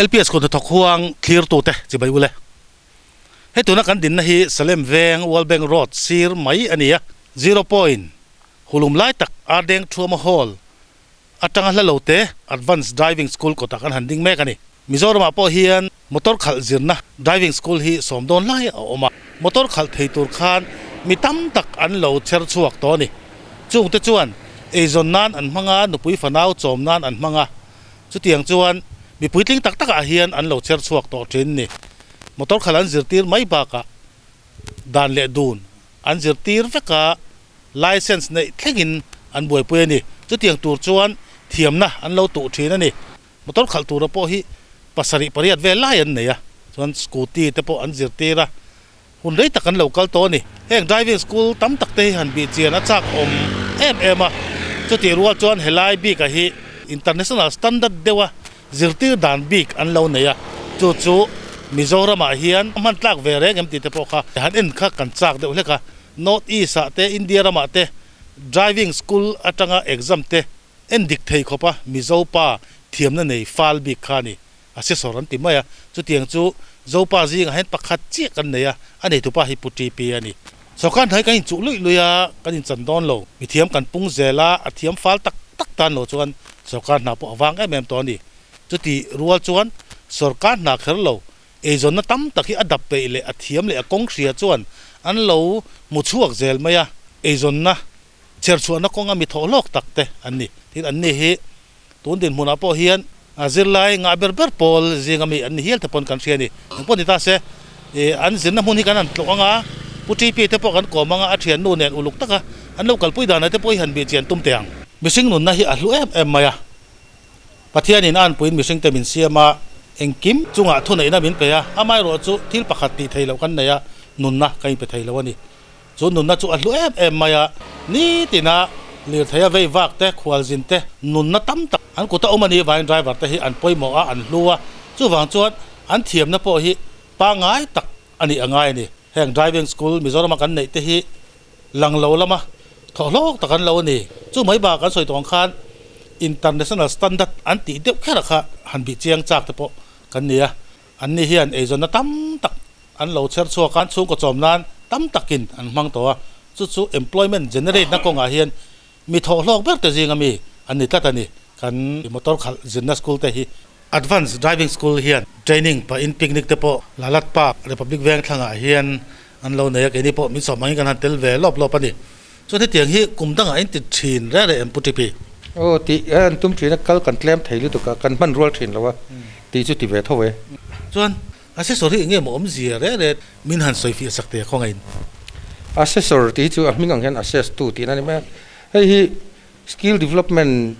LPS Khaw hnathawk huang thlirtute chibai ule. Hei tuna kan dinna hi Salem veng World Bank Road sir mai a ni a, Zero Point hulum lai tak Ardeng Thuama Hall atanga hla lo te Advance Driving School kawtah kan han ding mek a ni. Mizoramah pawh hian motor khalh zirna driving school hi sawm dawn lai a awm a, motor khalh thei tur khan mi tam tak an lo chher chhuak tawh a ni. Chungte chuan eizawn nan an hmang a, nupui fanau chawm nan an hmang a, chutiang chuan mi puitling tak takah hian an lo chher chhuak tawh thin ni. Motor khalh an zirtir mai bakah dan leh dun an zirtir vek a, license neih thlengin an buaipui a ni. Chutiang tur chuan thiamna an lo tuh thin a ni. Motor khalh tura pawh hi pasarih pariat vel lai an nei a, chuan scooty te pawh an zirtir a, hun rei tak an lo kal tawh a ni. Heng driving school tam tak te hi han bih chian a chak awm em em a, chutih rual chuan helai bik ah hi international standard deuh a zirtir dan bik an lo nei a, chu chu Mizoram ah hian hman tlak ve reng em tih te pawh kha han en kha kan chak deuh hlek a, North East ah te India ramah te driving school atanga exam te En dik thei khawp a, Mizo pa thiamna nei fal bik kha a ni. Assessor an ti mai a, chutiang chu Zopa zingah hian pakhat chiah kan nei a, a neitupa hi Pu TP a ni. Sawrkar hnuai kan inchuh luih luih a, kan inchan dawn lo. Mithiam kan pung zel a, a thiam fal tak tak tan lo chuan sawrkar hna pawh a vang em em tawh a ni. Chuti rual chuan sawrkar hna kher lo, eizawnna tam tak hi a dap peih leh a thiam leh a kawng hria chuan an lo hmu chhuak zel mai a, eizawnna Chherchhuahna kawnga mi thawh hlawk tak te an ni. Tin, anni hi tun dinhmunah pawh hian zirlai ngah ber ber pawl zinga mi an ni hial te pawn kan hria a ni. Engpawh ni ta se, an zirna hmun hi kan han tlawh ang a, Pu TP te pawh kan kawm ang a, a thiannu nen uluk taka an lo kalpui danah te pawh hi han bihchian tum teh ang. Mihring nunna hi a hlu em em mai a, Pathianin a anpuiin mihringte min siam a, engkim chungah thuneihna min pe a, amaherawh chu thil pakhat tih theih loh kan nei a, nunna kan inpe thei lo a ni. Chu nunna chu a hlu em em mai a, nitina lirthei a vei vak te, khualzin te, nunna tam tak an kuta awm a nih vangin driver te hi an pawimawh a, an hlu a, chuvang chuan an thiamna pawh hi pangngai tak a nih a ngai a ni. Heng driving school Mizorama kan neih te hi lang lo lama thawhhlawk tak an lo a ni. Chu mai bakah kan sawi tawh ang khan international standard an tih deuh kher kha han bih chiang chak te pawh kan ni a. Anni hian eizawnna tam tak an lo chher chhuak a, an chhungkaw chawm nan tam takin an hmang tawh a, chu chu employment generate na kawngah hian mi thawhhlawk ber te zinga mi an ni tlat a ni. Kan motor khalh zirna school te hi Advance Driving School hian training pahin picnic te pawh Lalat Park, Republic Veng thlangah hian an lo nei a, keini pawh min sawm angin kan han tel ve lawp lawp a ni. Chuan hetiang hi kum dangah in ti thin reng reng em Pu Tipi? Aw tih a an tum thin a, kal kan tlem thei lutuk a, kan hman rual thin lo a, tih chu ti ve tho e. Chuan assessor hi eng nge maw awmzia reng reng min han sawi fiah sak teh khawngaih in? Assessor tih hi chu a hming ang hian assess tu tihna a ni mai a, hei hi skill development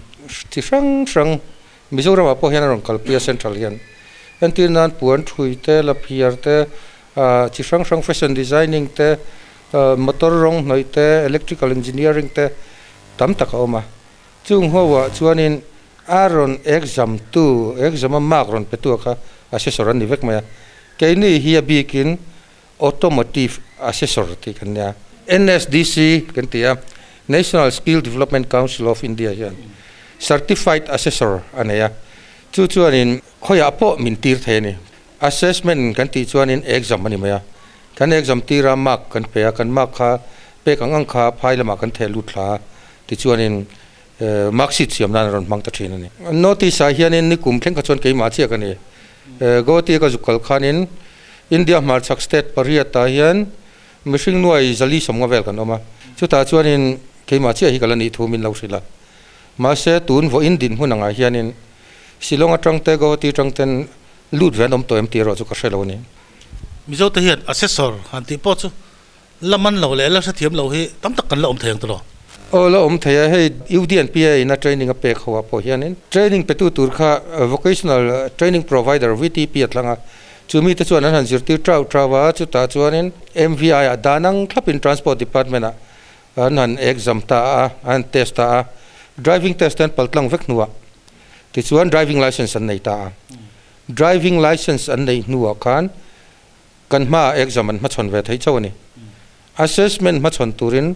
chi hrang hrang Mizoramah pawh hian a rawn kalpui a central hian. Entir nan puan thui te, laphiar te, chi hrang hrang fashion designing te, motor rawng hnawih te, electrical engineering te tam tak a awm a. Chung ho ah chuanin a rawn exam tu, exam a mark rawn pe tu a kha assessor an ni vek mai a. Keini hi a bikin automotive assessor tih kan nia. NSDC kan ti a, National Skill Development Council of India hian certified assessor a nei a, chu chuanin khawiah pawh min tir thei a ni. Assessment kan tih chuanin exam a ni mai a, kan exam tira mark kan pe a, kan mark kha pek ang ang kha phai lamah kan theh lut thla a, tichuanin mark sheet siam nan a rawn hmang ta thin a ni. Notice ah hianin nikum thleng kha chuan keimah chiah ka ni. Guwahati a ka zuk kal khanin India hmarchhak state pariat ah hian mihring nuai zali sawmnga vel kan awm a, chutah chuanin keimah chiah hi ka la nih thu min lo hrilh a. Mahse tun vawiin dinhmun angah hianin Shillong atang te Guwahati atang ten lut ve an awm tawh em tih erawh chu ka hre lo a ni. Mizo te hian assessor han tih pawh chu la man lo leh la hrethiam lo hi tam tak kan la awm thei ang tawh lo. Aw la awm thei a, hei UDNPA ina training a pek ho ah pawh hianin training petu tur kha Vocational Training Provider, VTP, a tlang a, chu mite chuan an han zirtir trau trau a, chutah chuanin MVI ah dan ang thlapin Transport Department ah an han exam ta a, an han test ta a, driving test te an paltlang vek hnuah tichuan driving license an nei ta a, driving license an neih hnuah khan Kan hmaah exam an hmachhawn ve thei chauh a ni. Assessment hmachhawn turin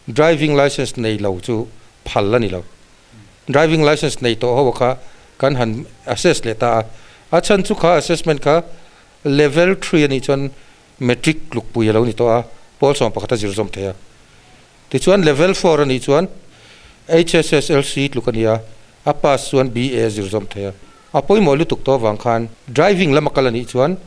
driving licence nei lo chu phal a ni lo. Driving licence nei tawh ho kha kan han assess leh ta a, A chhan chu kha assessment kha level three a nih chuan matric tlukpui a lo ni tawh a, pawl 11 a zir zawm thei a. Tichuan level four a nih chuan HSSLC tluk a ni a, a pass chuan BA a zir zawm thei a. A pawimawh lutuk tawh avang khan driving lama kal a nih chuan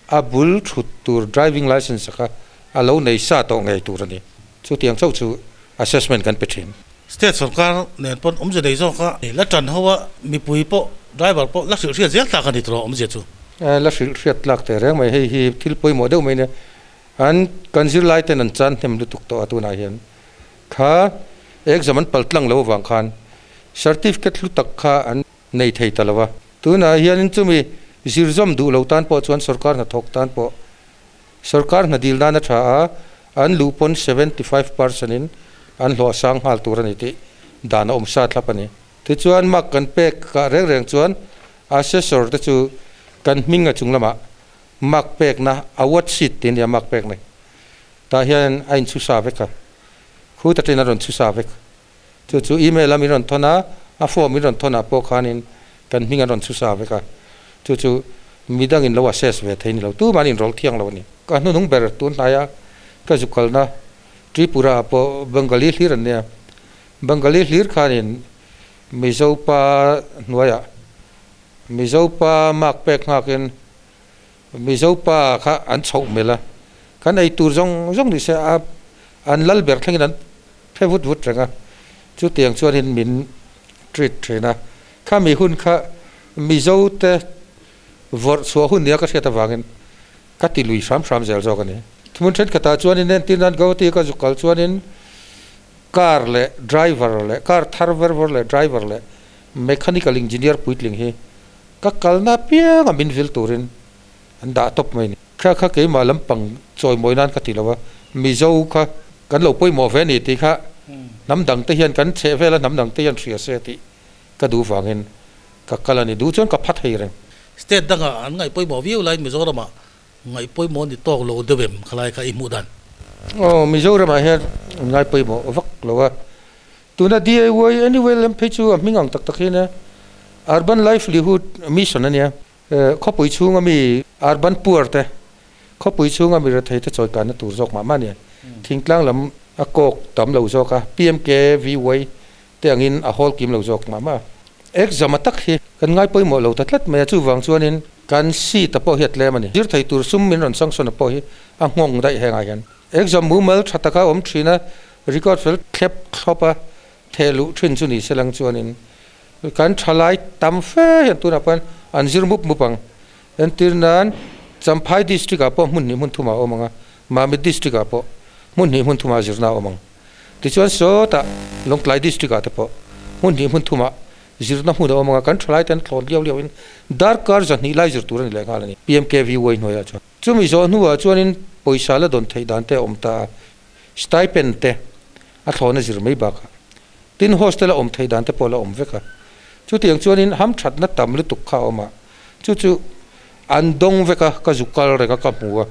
a bul thut tur driving licence kha a lo nei sa tawh ngei tur a ni. Chutiang chauh chu assessment kan pe thin. State sorkar nen pawn awmzia nei zawk a, la tan ho a, mipui pawh driver pawh la hrilh hriat zel tlak a ni tawh awmzia chu. La hrilh hriat tlak teh reng mai, hei hi thil pawimawh deuh mai nia. An kan zirlai ten an chan hnem lutuk tawh a tunah hian kha exam an pal tlang lo avang khan certificate hlu tak kha an nei thei ta lo a. Tunah hianin chumi zirzawm duh lo tan pawh chuan sorkar hnathawk tan pawh sorkar hna dil nan a tha a, an luh pawn 75% in an hlawh sang nghal tur a ni tih dan a awm sa thlap a ni. Tichuan mark kan pek kah reng reng chuan assessor te chu kan hming a chung lamah mark pekna award sheet tih a nia mark pek nei tah hian a inchhu sa vek a, khu takin a rawn chhu sa vek. Chu chu email a min rawn thawn a, a form min rawn thawn ah pawh khanin kan hming an rawn chhu sa vek a, chu chu midangin lo assess ve thei ni lo, tumah an inrawlh thiang lo a ni. Ka hnunung ber tun hnaia ka zu kalna Tripura ah pawh Bengali hlir an nia, Bengali hlir khanin Mizo pa hnuaiah Mizo pa mark pek nghakin Mizo pa kha an chhoh melh a, kan ei tur zawng zawng ni se a an lal ber thlengin an phe vut vut reng a, chutiang chuanin min treat thin a, khami hun kha Mizo te vawrh chhuah hun nia ka hriat avangin ka ti lui hram hram zel zawk a ni. Hmun thenkhatah chuanin entir nan Guwahati ka zuk kal chuanin car leh driver leh car thar ver vawr leh driver leh mechanical engineer puitling hi Ka kalna apianga min vil turin an dah tawp mai ni. Kha kha keimah lampang chawimawi nan ka ti lo a, Mizo kha kan lo pawimawh ve a ni tih kha hnam dang te hian kan chheh vel a hnam dang te hian hria se tih ka duh vangin ka kal a ni. Duh chuan ka pha thei reng. State dangah an ngaih pawimawh viau laiin Mizoramah ngaih pawimawh ni tawk lo deuh em khalai kha i hmuh dan? Aw, Mizoramah hian an ngai pawimawh vak lo a, Tuna DIY anyway lem phei chu a hming ang tak tak hi ania, Urban Livelihood Mission ania, khawpui chhunga mi urban poor te, khawpui chhunga mi rethei te chawikanna tur zawk mah mah ania, thingtlang lam a kawk tam lo zawk a, PMKVY te angin a hawl kim lo zawk mah mah a. Exam a tak hi kan ngai pawimawh lo ta tlat mai a, chuvang chuanin kan seat a pawh hi a tlem a ni. Zir thei tur sum min rawn sanction a pawh hi a nghawng daih hengah hian. Exam mumal tha taka awm thin a, record fel thlep thlawp a theh luh thin chu ni se lang chuanin kan thalai tam fe hian tunah pawh hian an zir mup mup ang. Entir nan Champhai district ah pawh hmun hnih hmun thumah a awm ang a, Mamit district ah pawh hmun hnih hmun thumah zirna a awm ang. Tichuan sawtah Lawngtlai district ah te pawh hmun hnih hmun thumah zirna hmun a awm ang a, kan thalai te an thlawn liau liau in darkar 200 lai zir tur a ni leh nghal a ni PMKVY hnuaiah chuan. Chumi zawh hnuah chuanin pawisa la dawn theih dan te a awm ta a, stipend te a thlawhna zir mai bakah tin hostel a awm theih dan te pawh la awm vek a. Chutiang chuanin hamthatna tam lutuk kha a awm a, chu chu an dawng vek a, ka zu kal reng a, ka hmu a,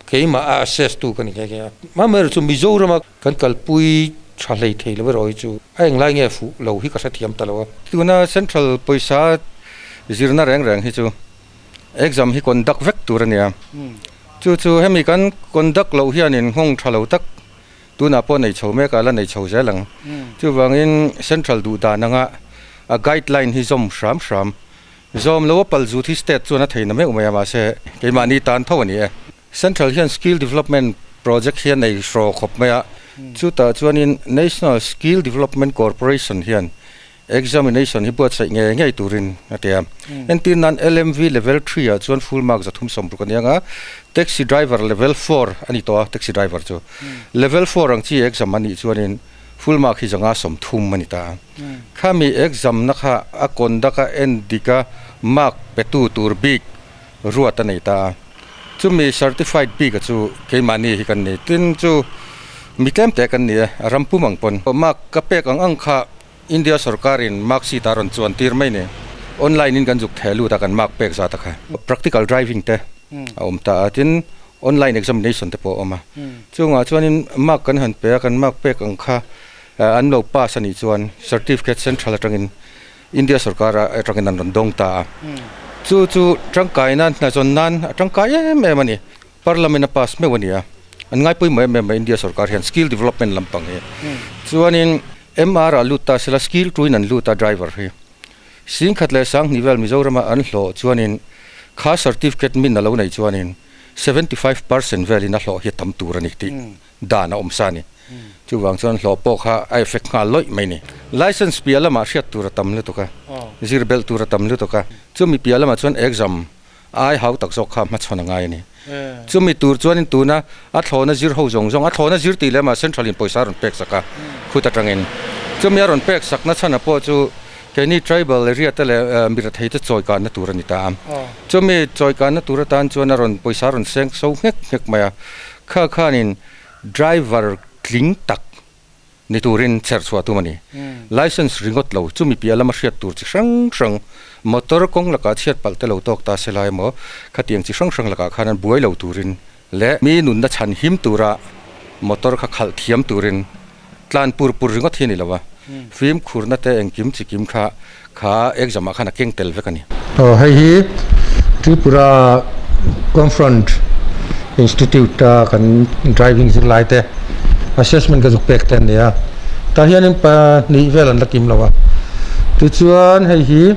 keimah a assess tu ka ni nghe nghe a. Amaherawhchu chu Mizorama kan kalpui tha hlei thei lo erawh hi chu a englai nge fuh lo hi ka hrethiam ta lo a. Tuna central pawisa zirna reng reng hi chu Exam hi conduct vek tur a nia. Chu chu hemi kan conduct loh hianin nghawng tha lo tak tunah pawh nei chho mek a, la nei chho zel ang. Chuvangin central duh dan anga a guideline hi zawm hram hram. Zawm lo a pal zut hi state chuan a theihna meuh mai a, mahse keimahni tan tho a ni e. Central hian skill development project hi a nei hraw khawp mai a, chutah chuanin National Skill Development Corporation hian Examination hi buatsaih ngei ngei turin a ti a. Entir nan LMV level three ah chuan full mark 360 a ni ang a, taxi driver level four a ni tawh a, taxi driver chu. Level four ang chi exam a nih chuanin full mark hi 130 a ni ta a. Khami exam na kha a conduct a en dik a mark pe tu tur bik ruat a nei ta a. Chumi certified bik a chu keimahni hi kan ni. Tin chu mi tlem te kan ni e, a ram pum ang pawn. Mark ka pek ang ang kha India sorkarin mark sheet a rawn chuan tir mai ni. Online in kan zuk theh lut a kan mark pek zat a kha. Practical driving te a awm ta a, tin online examination te pawh a awm a. Chungah chuanin mark kan han pe a, kan mark pek ang kha an lo pass a nih chuan certificate central atangin India sorkar atangin an rawn dawng ta a. Chu chu tangkai nan hna zawn nan a tangkai em em a ni. Parliament a pass meuh a ni a, an ngaipawimawh em em a India sorkar hian skill development lampang hi. Chuanin MR ah lut ta sela skill tuin an lut a driver hi. Singkhat leh Sanghnih vel Mizorama an hlawh chuanin kha certificate min a lo neih chuanin 75% velin a hlawh hi a tam tur a ni tih dan a awm sa a ni. Chuvang chuan hlawh pawh kha a effect nghal lawih mai a ni. License piah lamah hriat tur a tam lutuk a, zir belh tur a tam lutuk a, chumi piah lamah chuan exam ai hau tak zawk kha hmachhawn a ngai a ni. Chumi tur chuanin tuna a thlawhna zir ho zawng zawng, a thlawhna zir tih lehmah Central in pawisa a rawn pek sak a, khut atangin. Chumi a rawn pek sakna chhan pawh chu keini tribal area te leh mirathei te chawi kanna tur a ni ta a. Chumi chawi kanna tur atan chuan a rawn pawisa a rawn seng so nghek nghek mai a. Kha khanin driver tling tak ni turin chher chhuah tum a ni. License ringawt lo, chumi piah lama hriat tur chi hrang hrang, motor kawng lakah chhiat palh te lo tawk ta se lai emaw, khatiang chi hrang hrang lakah khan an buai lo turin leh mi nunna chhan him tura motor kha khalh thiam turin tlan pur pur ringawt hi a ni lo a, fimkhurna te engkim chi kim kha kha exam ah khan a keng tel vek a ni. Aw hei hi Tripura Confront Institute a kan driving zirlai te assessment ka zuk pek te an ni a, tah hianin pahnih vel an la kim lo a, tichuan hei hi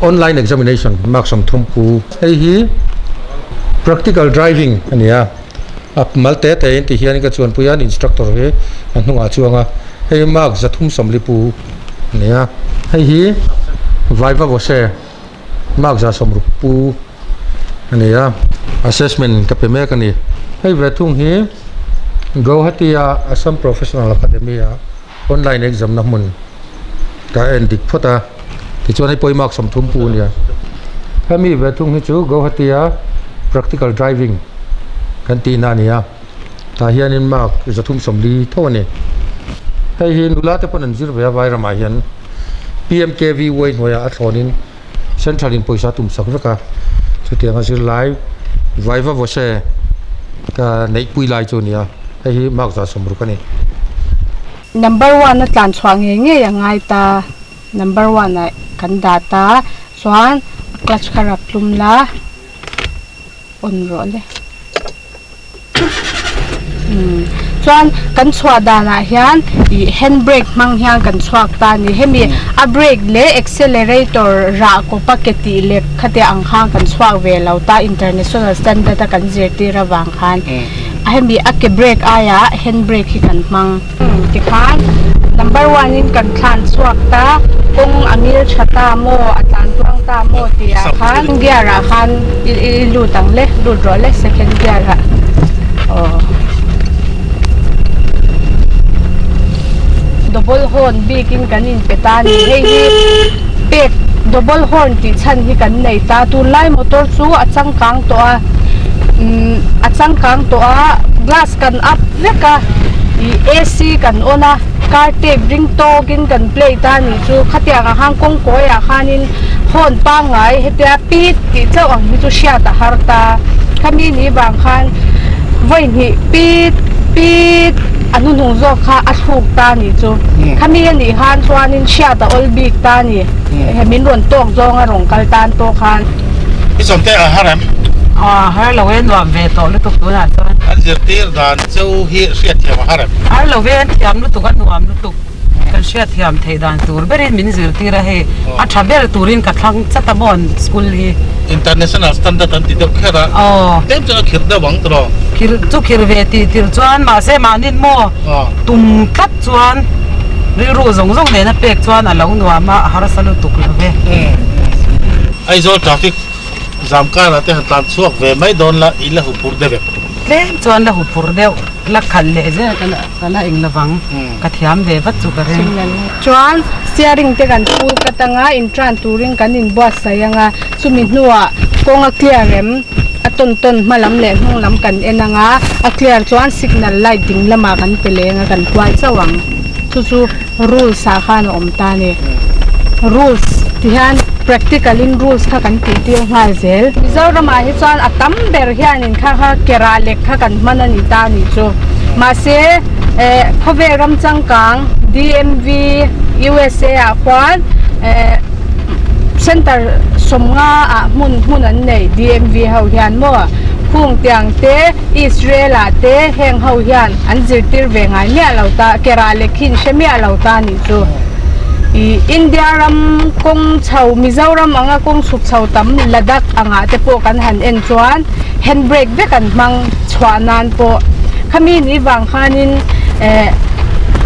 online examination mark 30 pu hei hi practical driving a ni a. A mal te te in ti hian ka chuanpui a instructor hi a hnungah chuang a hei mark 340 pu a ni a hei hi vaiva vawse mark 60 pu a ni a assessment ka pe mek a ni hei ve thung hi Guwahati a Assam Professional Academy a online exam na hmun ka en dik phawt a tichuan hei pawh hi mark 30 pu a ni a hemi ve thung hi chu Guwahati a practical driving kan tihna a ni a tah hianin mark 340 tho a ni hei hi nula te pawn an zir ve a vai ramah hian PMKVY hnuaiah a thlawnin central in pawisa a tum sak vek a chutianga zirlai vaiva vawse ka neihpui lai chu a ni a hei hi mark 60 a ni. Number one a tlan chhuah ngei ngei a ngai ta number one ah kan dah ta chuan clutch kha rap tlum la. on rawh le umm chuan kan chhuah danah hian ih hand brake hmang hian kan chhuak ta a ni hemi a brake leh accelerator rah kawp a ke tih lek khate ang khan kan chhuak ve lo ta international standard a kan zirtir avang khan hemi a ke brake aiah hand brake hi kan hmang. Tikhan number one in kan thlan chhuak ta kawng a ngil tha ta maw a tlan tluang ta maw tih ah khan gear ah khan i lut ang le lut rawh le second gear ah aw double horn bik in kan in pe ta a ni hei hi pek double horn tih chhan hi kan nei ta tunlai motor chu a changkang tawh a umm a changkang tawh a glass kan up vek a ih AC kan on a car tape ring tawk in kan play ta a nih chu khatiang ah khan kawng kawi ah khanin horn pangngai hetia pit tih chauh ang hi chu hriat a har ta khami ni vang khan vawi hnih pit pit a hnuhnung zawk kha a thluk ta a nih chu khami a nih khan chuanin hriat a awl bik ta a ni he min rawn tawk zawng a rawn kal tan pawh khan. I sawmte a har em? Aw har lo e nuam ve tawh lutuk tunah chuan. An zirtir dan cheu hi hriatthiam a har em? Har lo ve an thiam lutuk a nuam lutuk. Kan hriatthiam theih dan tur berin min zirtir a hei a tha ber turin ka thlang chat a maw an school hi. International standard an ti deuh kher a. Aw. Tlem chuan a khirh deuh ang tawh. Khirh chu khirh ve tih tir chuan mahse mahnin maw tum tlat chuan rilru zawng zawng nena pek chuan a lo nuam a a harsa lutuk lo ve. Aizawl traffic zam karah te han tlan chhuak ve mai dawn la i la hu phur deuh em? Tlem chuan la hu phur deuh, la khalh leh zel ka la ka la eng lovang, ka thiam ve vat chu ka reng. Chuan steering te kan phul kat anga intran turin kan inbuatsaih anga chumi hnuah kawng a clear em a tawn tawn hma lam leh hnung lam kan en anga a clear chuan signal light ding lamah kan pe leng a kan kual chauh ang chu chu rules ah khan a awm ta a ni rules ti hian practical in rules kha kan tih tir nghal zel Mizoram ah hi chuan a tam ber hian in kha kha ke rah lek kha kan hman a ni ta a nih chu mahse eh khawvel ram changkang D_M_V U_S_A ah khuan eh. Centre 50 ah hmun hmun an nei DMV ho hian maw khung tiang te Israel ah te heng ho hian an zirtir ve ngai miah lo ta kera leh khin hre miah lo ta nih chu. Ih India ram kawng chho Mizoram anga kawng chhuk chho tam Ladakh angah te pawh kan han en chuan hand brake vek an hmang chhuah nan pawh khami ni vang khanin eh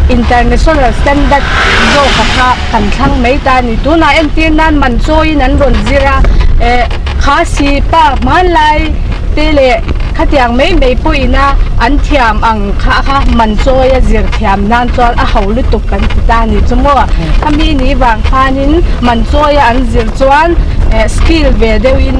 international standard zawk a kha kan thlang mai ta a ni. Tunah entir nan man chawiin an rawn zir a, eh kha sipa hmanlai te leh khatiang mai mai pawhin a an thiam ang kha kha man chawia zir thiam nan chuan a ho lutuk kan ti ta a ni chu maw. Khami ni vang khanin man chawia an zir chuan eh skill ve deuhin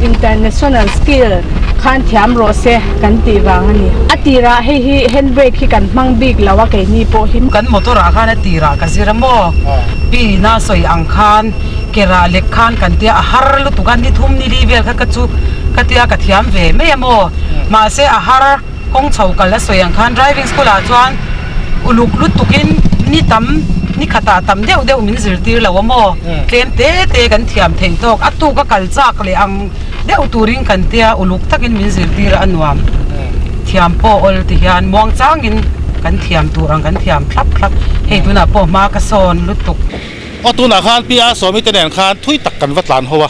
international skill khan thiam rawh se kan tih vang a ni. A tirah hei hi hand brake hi kan hmang bik lo a keini pawh hi. Kan motor ah khan a tirah ka zir a maw? Pi ina sawi ang khan ke rah lek khan kan tia a har lutuk a ni thum ni li vel kha ka chu ka tia ka thiam ve mai a maw? Mahse a har kawng chho kal a sawi ang khan driving school ah chuan uluk lutuk in ni tam ni khatah tam deuh deuh min zirtir lo a maw? Tlem te te kan thiam theih tawk a tuk a kal chak leh ang deuh turin kan tia uluk takin min zirtir a nuam thiam pawh awl ti hian muang changin kan thiam tur ang kan thiam thlap thlap hei tunah pawh hma ka sawn lutuk. Aw tunah khan Pi A Sawmi te nen khan thui tak kan va tlan ho a,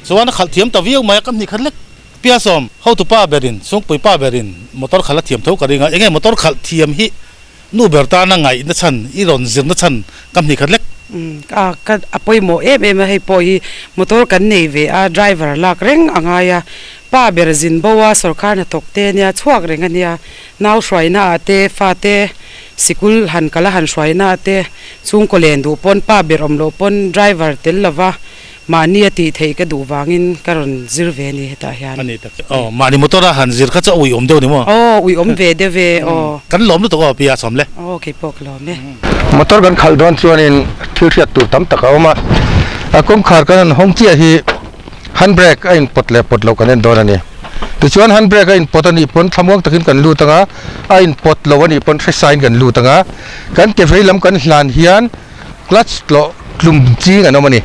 chuan a khalh thiam ta viau mai a, ka hnih khat lek. Pi A Sawm, hotu pa berin, chhungpui pa berin motor khalh a thiam tho ka ring a, enge motor khalh thiam hi Nu ber tana ngaihna chhan, i rawn zirna chhan ka hnih khat lek. A ka a pawimawh em em a, hei pawh hi motor kan nei ve a, driver lak reng a ngai a, pa ber zin bo a, sorkar hnathawk te ania, chhuak reng ania, nau hruaina ah te, fa te sikul han kal a han hruaina ah te, chhungkaw len duh pawn pa ber awm loh pawn driver tel lova Mahni a tih theih ka duh vangin ka rawn zir ve a ni hetah hian. A ni tak. Aw, mahni motor a han zir kha chu a uiawm deuh ni maw? Aw, uiawm ve deuh e, aw. Kan lawm lutuk aw, Pi a sawm le. Aw, kei pawh ka lawm e. Motor kan khalh dawn chuanin thil hriat tur tam tak a awm a, a kawngkhar kan han hawng chiah hi handbrake a inpawt leh pawt loh kan en dawn a ni. Tichuan handbrake a inpawt a nih pawn thlamuang takin kan lut ang a, a inpawt lo a nih pawn hresain kan lut ang a, kan ke vei lam kan hlan hian Clutch tlawh tlum ching an awm a ni.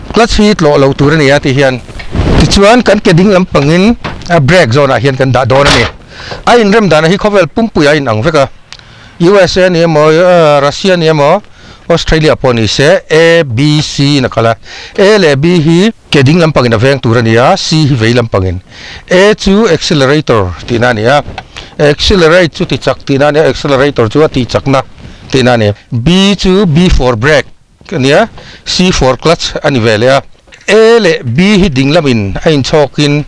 Clutch hi tlawh lo tur a ni a ti hian. Tichuan kan ke ding lampangin a brake zawn ah hian kan dah dawn a ni. A inrem dan hi khawvel pumpui a inang vek a. USA ni emaw, Russia ni emaw, Australia pawh ni se A, B, C in a kal a. A leh B hi ke ding lampangin a veng tur a ni a, C hi vei lampangin. A chu accelerator tihna a ni a, accelerate chu tichak tihna a ni a, accelerator chu a tihchakna. Tihna a ni. B chu B for brake a nia, C for clutch a ni ve leh a. A leh B hi ding lamin a inchhawkin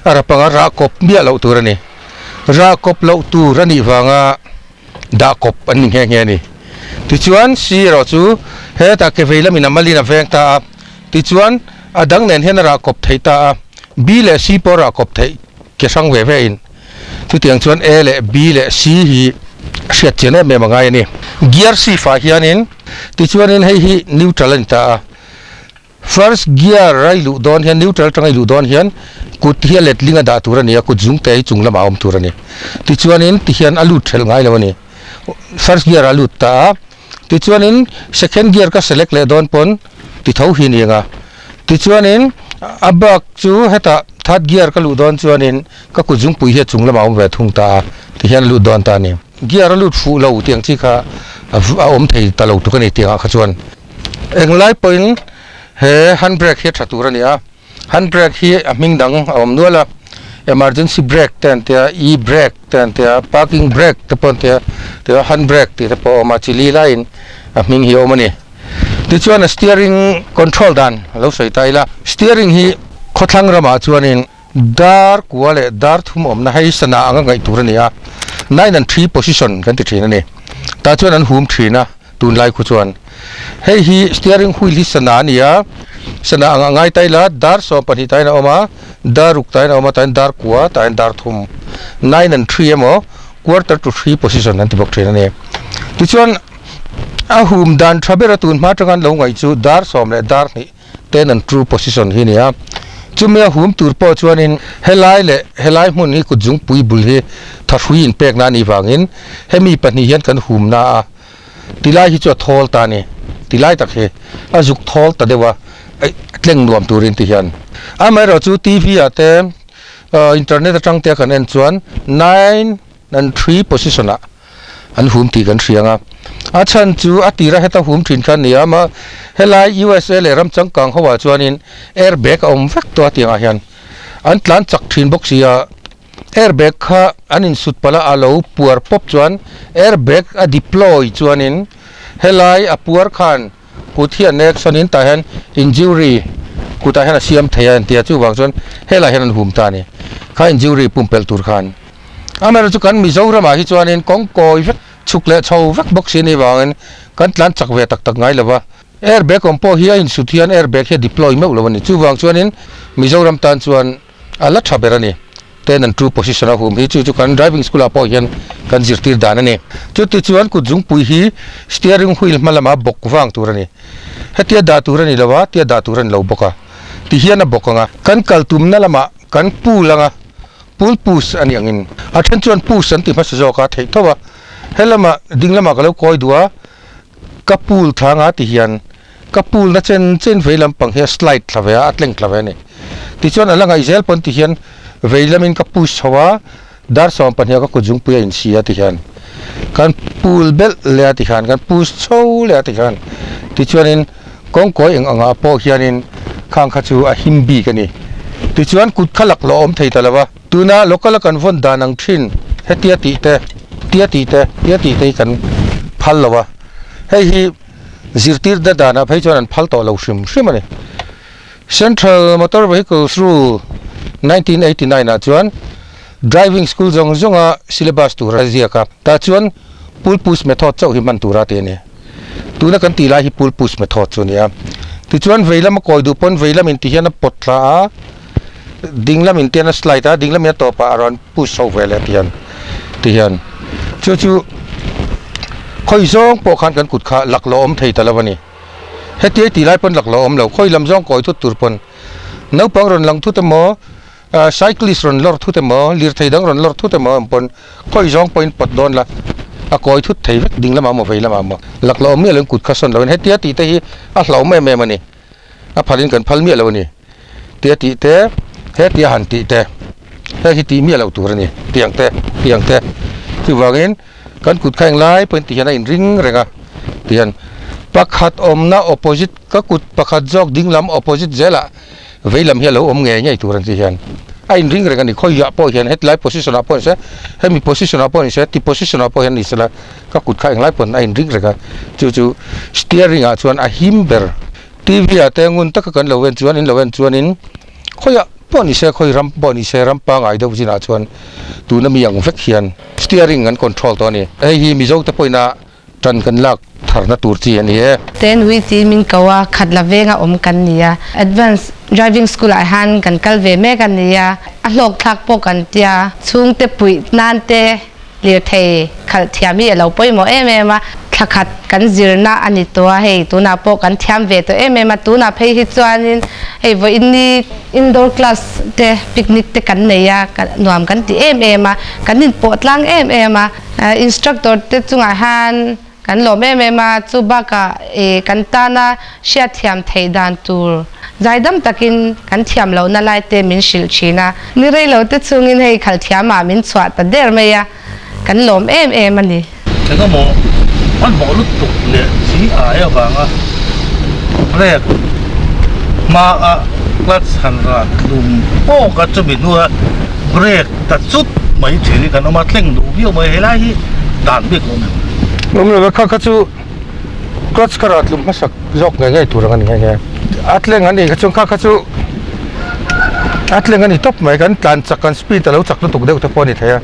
a rap anga rah kawp miah loh tur a ni. Rah kawp loh tur a nih vanga dah kawp an ni nghe nghe a ni. Tichuan C erawh chu hetah ke vei lamin a malin a veng ta a, tichuan a dang nen hian a rah kawp theih ta a. B leh C pawh a rah kawp theih ke hrang ve ve in. Chutiang chuan A leh B leh C hi hriat chian em em a ngai a ni. Gear shift ah hianin tichuanin hei hi neutral a ni ta a. First gear a i luh dawn hian neutral atanga i luh dawn hian kut hi a letling a dah tur a ni a, kut zung te hi chung lamah a awm tur a ni. Tichuanin tihian a lut ṭhelh ngai lo a ni. First gear ah a lut ta a. Tichuanin second gear ka select leh dawn pawn ti tho hi ni ang a. Tichuanin a bak chu hetah third gear ka luh dawn chuanin ka kut zungpui hi a chung lamah a awm ve thung ta a, tihian a lut dawn ta a ni. Gear a lut fuh lo tih ang chi kha a awm thei ta lo tuk a ni tih angah kha chuan englai pawhin he handbrake hi a tha tur a ni a. Handbrake hi a hming dang a awm nual a, emergency brake te an tia, e brake te an tia, parking brake te pawh an tia, tichuan handbrake tih te pawh a awm a, chili laiin a hming hi a awm a ni. Tichuan a steering control dan a lo sawi ta ila, steering hi khawthlang ramah chuanin dar kua leh dar thum awmna hei sana anga ngaih tur a ni a, nine and three position kan ti thin a ni. Tah chuan an hum thin a. Tunlai khu chuan hei hi steering wheel hi sana a ni a, sana ang a ngai ta ila dar 12 tain a awm a, dar ruk tain a awm a, tain dar kua tain dar thum nine and three emaw quarter to three position an ti bawk thin a ni. Tichuan a hum dan tha ber a tun hma atanga an lo ngaih chu dar sawm leh dar hnih ten an true position hi a ni a, chumi a hum tur pawh chuanin helai leh helai hmun hi kut zungpui bul hi thahrui inpekna a nih vangin hemi pahnih hian kan humna a. Tilai hi chu a thawl ta a ni. Tilai tak hi a zuk thawl ta deuh a, tleng nuam turin ti hian. Amaherawhchu TV ah te internet atang te a kan en chuan nine and three position ah an hum tih kan hria ang a. A chhan chu a tira heta hum thin kha a ni a, amah helai USA leh ram changkang ho ah chuanin air bag a awm vek tawh a tiangah hian an tlan chak thin bawk si a, air bag kha an insut palh a, a lo puar pawp chuan air bag a deploy chuanin helai a puar khan kut hi a nek sawn in tah hian injury kutah hian a siam thei a entia chuvang chuan helai hian an hum ta a ni kha injury pumpelh tur khan. Amaherawhchu chu kan Mizoramah hi chuanin kawng kawi vek, chhuk leh chho vek bawk si anih vangin kan tlan chak ve tak tak ngai lo va. Air bag awm pawh hi a insut hian air bag hi a deploy meuh lo a ni. Chuvang chuanin Mizoram tan chuan a la tha ber a ni. Ten an two position a hum hi chu chu kan driving school ah pawh hian kan zirtir dan a ni. Chuti chuan kut zungpui hi steering wheel hma lama bawk vang tur a ni. Hetia dah tur a ni lo a, tia dah tur a ni lo bawk a. Tihian a bawk ang a. Kan kal tumna lamah kan pul ang a. Pul push a nih angin a then chuan push an ti hmasa zawk a theih tho a, helama ding lamah ka lo kawi duh a, ka pul thla anga ti hian ka pul na chen chen vei lampang hi a slide thla ve a, a tleng thla ve a ni. Tichuan a la ngaih zel pawn ti hian vei lamin ka push chho a, dar 12 ah ka kut zungpui a insi a ti hian kan pul belh leh a ti hian kan push chho leh a ti hian tichuanin Kawngkawi eng angah pawh hianin khang kha chu a him bik a ni. Tichuan kut kha lak lawh awm thei ta lo va, tuna local a kan vawn dan ang thin hetia tih te, tia tih te, tia tih te hi kan phal lo a, hei hi zirtirna danah phei chuan an phal tawh lo hrim hrim a ni. Central Motor Vehicles Rule 1989 ah chuan driving school zawng zawnga syllabus tur a ziak a, tah chuan pull push method chauh hi hman tura tih a ni. Tuna kan tih lai hi pull push method chu a ni a. Tichuan vei lama kawi duh pawn vei lamin ti hian a pawt thla a, ding lamin te hian a slide a, ding lamin a tawpah a rawn push chho ve leh ti hian ti hian chu chu khawi zawng pawh khan kan kut kha lak lo awm thei ta lo a ni. Hetiai tih lai pawn lak lo awm lo, khawi lam zawng kawi thut tur pawn naupang rawn lang thut emaw cyclist rawn lawr thut emaw lirthei dang rawn lawr thut emaw ang pawn khawi zawng pawhin pawt dawn la a kawi thut thei vek ding lamah emaw vei lamah emaw lak lo awm miah loin kut kha sawn loin hetia tih te hi a hlauhawm em em a ni a phalin kan phal miah lo a ni tia tih te hetia han tih te hei hi tih miah loh tur a ni tiang te tiang te chuvangin kan kut kha englai pawhin ti hian a inring reng a ti hian pakhat awmna opposite ka kut pakhat zawk ding lam opposite zelah vei lam hi a lo awm ngei ngei tur an tih hian a inring reng a ni khawiah pawh hian hetlai position ah pawh ni se hemi position ah pawh ni se ti position ah pawh hian ni sela ka kut kha englai pawn a inring reng a chu chu steering ah chuan a him ber T_V ah te ngun taka kan lo en chuan in lo en chuanin khawiah pawh ni se khawi ram pawh ni se ram pangai deuh zinah chuan tuna mi ang vek hian steering an control tawh a ni hei hi Mizo te pawhin a Ṭan kan lak tharna tur chi a ni e. Ten ui chi min ko a, khat la venga awm kan ni a. Advance Driving School ah hian kan kal ve mek a ni a, a hlawk thlak pawh kan tia. Chhungte puih nan te lirthei khalh thiam hi a lo pawimawh em em a, thla khat kan zirna a ni tawh a, hei tunah pawh kan thiam ve tawh em em a, tunah phei hi chuanin hei vawiin ni indoor class te picnic te kan nei a, nuam kan ti em em a, kan inpawh tlang em em a. Instructor te chungah hian kan lawm em em a, chu bakah ih kan tana hriatthiam theih dan tur zaidam takin kan thiam lohna lai te min hrilh thin a. Ni rei lo te chungin hei khalh thiamah min chhuah ta der mai a, kan lawm em em a ni. Engemaw hmanhmawh lutuk leh chi ai avanga brake hmaa clutch han rat tlum pawk a chumi hnua brake ta chut mai thin hi kan awm a, thleng duh viau mai helai hi dan bik a awm em? Awm lo e, kha kha chu clutch kha rah tlum hmasak zawk ngei ngei tur ang a ni nghe nghe. A tleng a nih kha chuan kha kha chu a tleng a ni tawp mai, kan tlan chak kan speed a lo chak lutuk deuh te pawh a ni thei a.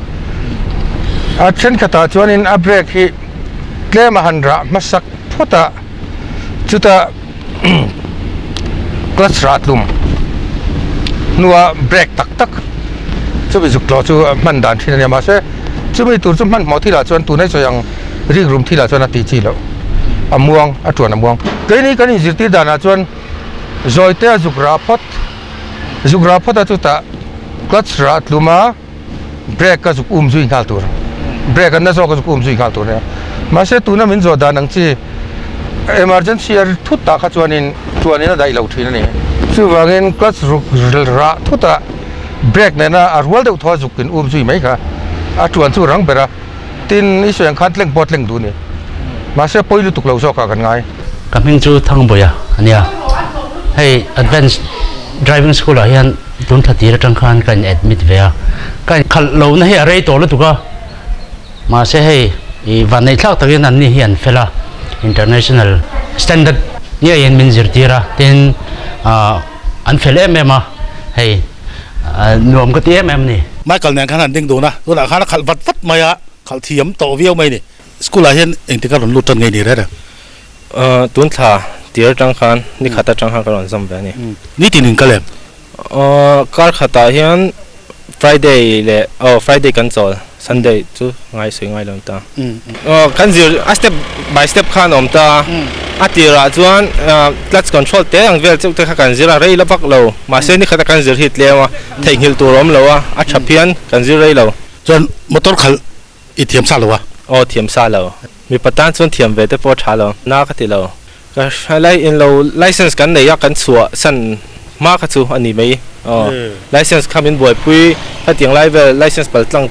A thenkhatah chuanin a brake hi tlem a han rah hmasak phawt a, chutah clutch rah tlum hnua brake tak tak chumi zuk tlawh chu hman dan thin a nia mahse chumi tur chu hmanhmawh thilah chuan tuna i sawi ang rik rum thilah chuan a tih chi loh a muang a tuan a muang keini kan inzirtir danah chuan zawi te a zuk rah phawt zuk rah phawt a chutah clutch rah tlum a. Brake a zuk um zui nghal tur brake an na zawk a zuk um zui nghal tur nia mahse tuna min zawh dan ang chi emergency a thut tah kha chuanin Chuanin a daih lo thin a ni. Chuvangin clutch ruk rah thutah brake nena a rual deuh thaw a zuk in um zui mai kha a tuan chu rang ber a, tin i sawi ang khan tleng pawh a tleng duh a ni. Mahse pawi lutuk lo zawkah kan ngai. Ka hming chu Thangbuia a nia. Hei Advance Driving School ah hian tun thla tir atang khan ka in admit ve a. Ka in khalh lohna hi a rei tawh lutuk a. Mahse hei i vanneih thlak takin an ni hi an fel a, international standard ngeiin min zirtir a, tin an fel em em a, hei nuam ka ti em em a ni. Michael nen khan han ding dun a, tunah khan a khalh vat vat mai a, khalh thiam tawh viau mai a ni. School ah hian engtik a rawn lut tan ngei ni reng reng? Tun thla tir atang khan ni khat atang khan ka rawn zawm ve a ni. Nitin in kal em? Kar khatah hian Friday leh aw Friday kan chawl, Sunday chu ngai sawi ngai lo ta. Kan zir a step by step khan awm ta, a tirah chuan clutch control te ang vel chauh te kha kan zir a, rei la vak lo, mahse ni khata kan zir hi tlem a, theihnghilh tur a awm lo a, a tha phian kan zir rei lo. Chuan motor khalh i thiam sa lo a? Aw thiam sa lo, mipa tan chuan thiam ve te pawh a tha lo, na ka ti lo. Ka hre in lo license kan nei a kan chhuah san hma kha chu a ni mai aw license kha min buaipui hetiang lai vel license pal tlang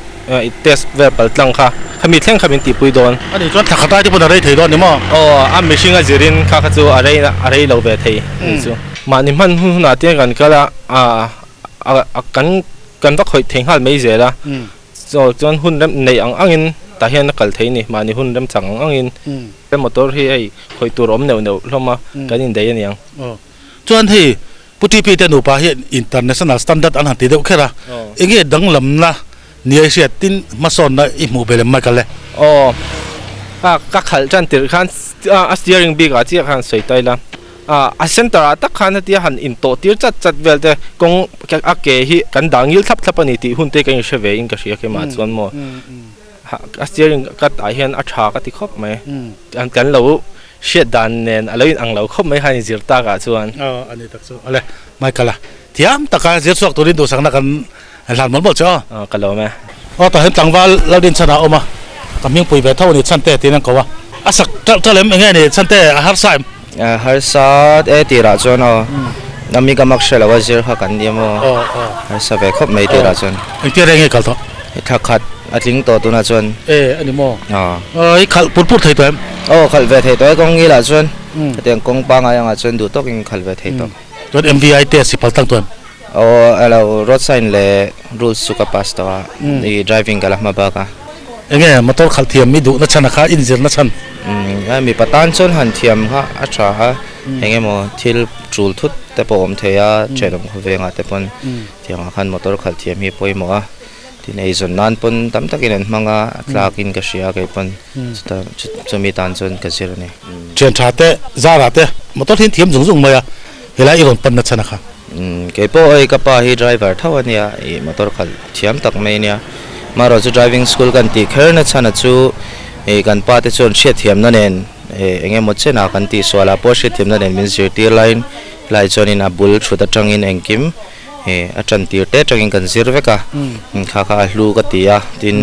test vel pal tlang kha khami thleng kha min tihpui dawn. A nih chuan thla khat ai te pawn a rei thei dawn ni maw? Aw a mihring a zirin kha kha chu a rei a rei lo ve thei a nih chu. Mahni hman hun hunah te kan kal a a kan kan va khawih thei nghal mai zel a. Chaw chuan hun rem neih ang angin tah hian a kal thei a ni, mahni hun rem chang ang angin. He motor hi hei khawih tur awm neuh neuh hlawm a, kan indaih a niang. Aw. Chuan hei Pu TP te nupa hian international standard an han ti deuh kher a, enge danglamna nia i hriat tin hmasawnna i hmuh belem mai kal e? Aw. Ka khalh tan tirh khan a steering bik ah chiah khan sawi ta ila. A center ah tak khan hetia han intawh tir chat chat vel te kawng a ke hi kan dah ngil thlap thlap a ni tih hun te ka inhre ve in ka hria keimah chuan maw a steering cut ah hian a tha ka ti khawp mai kan lo hriat dan nen a lo in ang lo khawp mai khan inzir tak ah chuan. Aw a ni tak chu awle Michael a thiam taka zir chhuak turin duhsakna kan hlan mawlh mawlh che aw. Aw ka lawm e. Aw tah hian tlangval Laldinchhan ah a awm a, ka hmingpui ve tho a ni Chhante tiin an ko a, a sak ṭalh ṭalh em enge ni Chhante a harsa em? Harsa e tirah chuan aw Nami ka mak hre lo a zir kha kan nia maw harsa ve khawp mai tirah chuan. Engtia reng nge kal tawh? Thla khat a tling tawh tunah chuan. E a ni maw? I khalh pur pur thei tawh em? Aw khalh ve thei tawh e kawng ngilah chuan hetiang kawng pangai angah chuan duh tawkin khalh ve thei tawh. Chuan MVI test i phal tlang tawh em? Aw alo road sign leh rules chu ka pass tawh a i driving ka la hma bak a. Enge motor khalh thiam i duhna chhan a kha inzirna chhan? Umm mipa tan chuan han thiam kha a tha a, eng emaw thil tul thut te pawh awm thei a, thenawm khawvengah te pawn tiangah khan motor khalh thiam hi a pawimawh a, tin eizawn nan pawn tam takin an hmang a, a tlakin ka hria kei pawn chuta chumi tan chuan ka zir a ni. Thian tha te, zara te motor hi an thiam zung zung mai a, helai i rawn panna chhan a kha. Kei pawh hei ka pa hi driver tho a nia, ih motor khalh thiam tak mai a nia. Marawh chu driving school kan tih kher na chhan a chu ih kan pa te chuan hriatthiamna nen ih eng emaw chen ah kan tih sual ah pawh hriatthiamna nen min zirtir laiin helai chuanin a bul thut atangin engkim ih a tan tir te atangin kan zir vek a, kha kha a hlu ka ti a, tin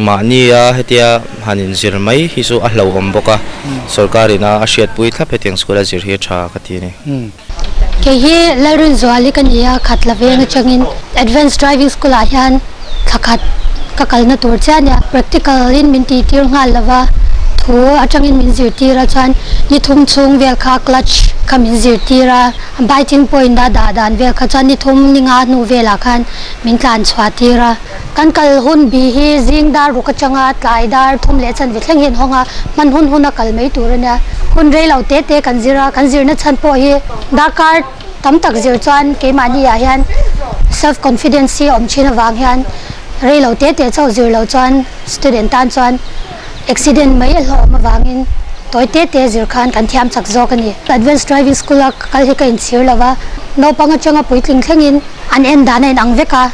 Mahnia hetia han inzir mai hi chu a hlauhawm bawk a, sorkarin a hriatpui thlap hetiang school a zir hi a tha ka ti a ni. Kei hi Lalrinzuali ka ni a, khat la veng atangin Advance Driving School ah hian thla khat ka kalna tur chiah a nia. Practical in min tih tir nghal lova, thu atangin min zirtir a, chuan ni thum chhung vel kha clutch kha min zirtir a, biting point a dah dan vel kha chuan ni thum ni nga hnu velah khan min tlan chhuah tir a. Kan kal hun bi hi zing dar ruk atanga tlai dar thum leh chanve thleng hian hawng a, hman hun hun a kal mai tur a nia. Hun rei lo te te kan zir a, kan zirna chhan pawh hi darkar tam tak zir chuan keimahni ah hian self confidence hi a awm thin avang hian rei lo te te chauh zir loh chuan student tan chuan accident mai a hlawhawm avangin tawi te te zir khan kan thiam chak zawk a ni. Advance driving school a kal hi ka inchhir lo va, naupang atanga puitling thlengin an en dan a inang vek a.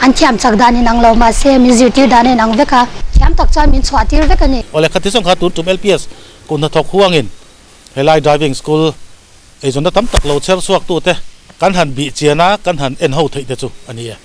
An thiam chak dan inang lo mahse min zirtir dan a inang vek a, thiam tak chuan min chhuah tir vek a ni. Awle khati zawng kha tun tum LPS kum hnathawk huangin helai driving school eizawnna tam tak lo chher chhuak tute kan han bih chian a, kan han en ho theih te chu a ni e.